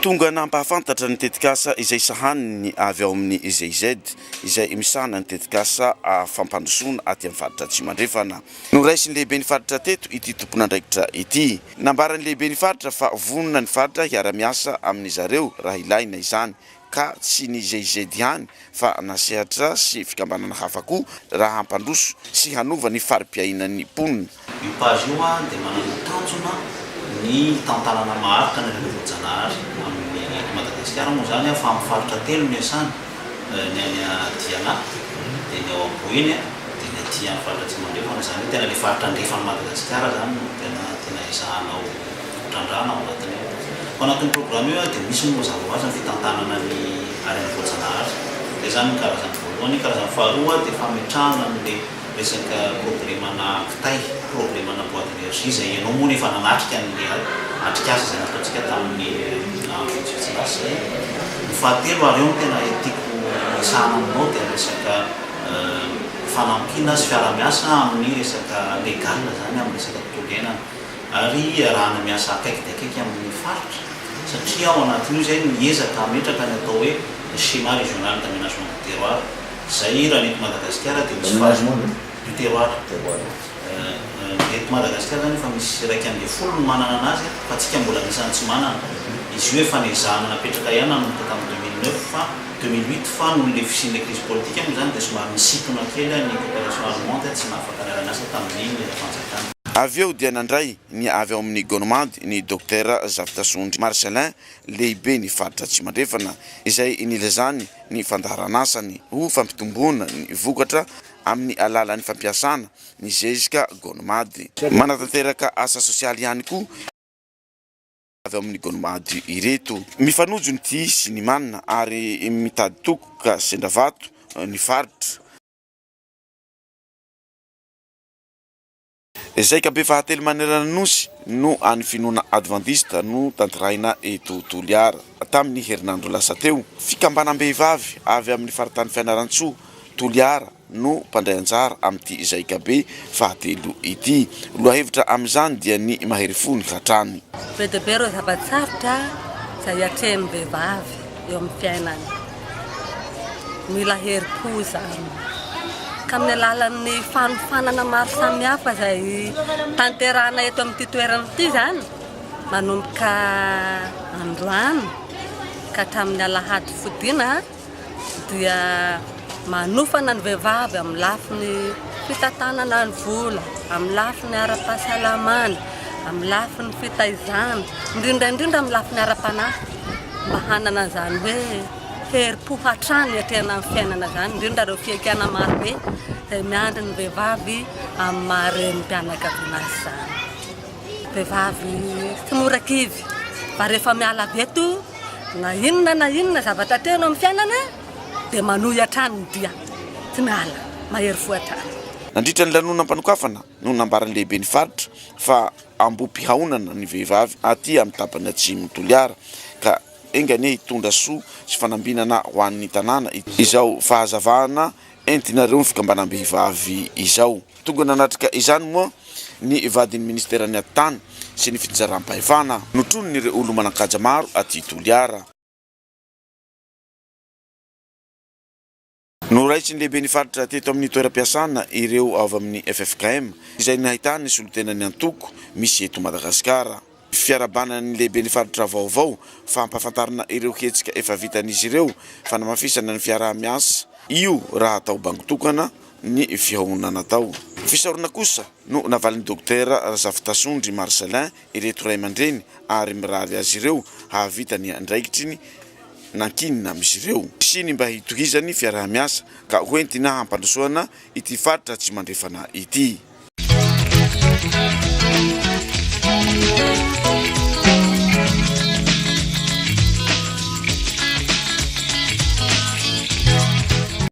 Tonga nampahafantatra ny tetikasa izay sahaniny avy ao amin'ny GIZ izay misahana ny tetikasa fampandrosoana aty amin'ny faritra Atsimo Andrefana. Noraisin'ny lehiben'ny faritra teto ity tompon'andraikitra ity. Nambaran'ny lehiben'ny faritra fa vonona ny faritra hiara-miasa amin'ny zareo raha ilaina izany ka tsy ny GIZ ihany fa na sehatra sy fikambanana hafa koa raha hampandroso sy hanova ny fari-piainan'ny mponina. Io page io dia manana tanjona ny hitantanana maharitra ny harena voajanahary amin'ny eto Madagasikara moa izany fa amin'ny faritra telo no iasany, ny any Diana, dia ny ao Boeny, dia ny aty amin'ny faritra Atsimo Andrefana, izany hoe tena ilay faritra andrefan'i Madagasikara izany no tena tena ezahana ho trandrahana ao anatin'io. Ao anatin'ny programa io dia misy moa mazava ho azy ny fitantanana ny harena voajanahary, izay izany ny karazany voalohany. Karazany faharoa dia fametrahana an'ilay resaka problemana kitay, problemana bois d'énergie izay ianao moa efa nanatrika an'ilay atrikasa izay nataontsika tamin'ny andro vitsivitsy lasa izay. Ny fahatelo ary eo no tena tiako resahana aminao dia ny resaka fanampiana sy fiarahamiasa amin'ny resaka légal izany amin'ny resaka tontolo iainana ary iarahana miasa akaiky dia akaiky amin'ny faritra satria ao anatin'io izay no hiezaka hametraka ny atao hoe schéma régional d'aménagement du terroir izay raha ny eto Madagasikara dia misy faritra du terroir eto Madagasikara izany efa misy 11 no manana anazy fa tsika mbola anisan'ny tsy manana izy io efa nezahana napetraka ihany nanomboka tamin'ny 2009 fa 2008 fa noho ilay fisian'ilay crise politique moa izany dia somary nisintona kely ny coopération allemande tsy nahafaka niara-niasa tamin'ny fanjakana. Avy eo dia nandray ny avy ao amin'ny Gonomad ny Dokotera Zafitasondry Marcellin, lehiben'ny faritra Atsimo Andrefana, izay nilazany ny fandaharanasany ho fampitomboana ny vokatra amin'ny alalan'ny fampiasana ny zezika Gonomad. Manatanteraka asa sosialy ihany koa. avy ao amin'ny Gonmady ireto. Mifanojo ny tia sy ny manina ary mitady toko ka sendra vato ny faritra. Zaikabe fahatelo manerana ny Nosy no an'ny finoana advantista no tanterahina eto Toliara. Tamin'ny herinandro lasa teo, fikambanam-behivavy avy amin'ny faritany Fianarantsoa, Toliara, no mpandray anjara amin'ity zaikabe fahatelo ity. Lohahevitra amin'izany dia ny mahery fony hatrany. Be dia be ireo zava-tsarotra izay atrehin'ny vehivavy eo amin'ny fiainany. Mila herim-po izany. Ka amin'ny alalan'ny fanofanana maro samihafa izay tanterahina eto amin'ity toerana ity izany, manomboka androany ka hatramin'ny alahady fodiana, dia manofana ny vehivavy amin'ny lafiny fitantanana ny vola, amin'ny lafiny ara-pahasalamana, amin'ny lafiny fitaizana, indrindra indrindra amin'ny lafiny ara-panahy mba hanana an'izany hoe herim-po hatrany hiatrehana ny fiainana izany, indrindra ireo fihaikana marobe izay miandry ny vehivavy amin'ny maha renim-pianakaviana azy izany. Vehivavy tsy mora kivy fa rehefa miala avy eto Na inona na inona zavatra atrehina ao amin'ny fiainana dia manohy hatrany ny dia, tsy miala, mahery fo hatrany. Nandritra ny lanonam-panokafana no nambaran'ny lehiben'ny faritra fa ambohi-pihaonana ny vehivavy aty amin'ny tapany atsimo Toliara ka enga anie hitondra soa sy fanambinana ho an'ny tanàna izao fahazavana entinareo ny fikambanam-behivavy izao. Tonga nanatrika izany moa ny vadin'ny ministeran'ny Atitany sy ny fitsinjaram-pahefana, notronin'ireo olo-manan-kaja maro aty Toliara. Noraisin'ny lehiben'ny faritra teto amin'ny toeram-piasana ireo avy amin'ny ffkm, izay nahitany ny solontenan'ny antoko misy eto Madagasikara. Fiarahabana ny lehiben'ny faritra vaovao, fampahafantarana ireo hetsika efa vitan'izy ireo, fanamafisana ny fiaraha-miasa, io raha atao bango tokana ny fihaonana tao. Fisaorana kosa no navalin'ny Dokotera Razafitasondry Marcellin ireto ray aman-dreny ary mirary azy ireo hahavita ny andraikitry ny nankinina amin'izy ireo sy ny mba hitohizan'ny fiaraha-miasa ka hoentina hampandrosoana ity faritra Atsimo Andrefana ity.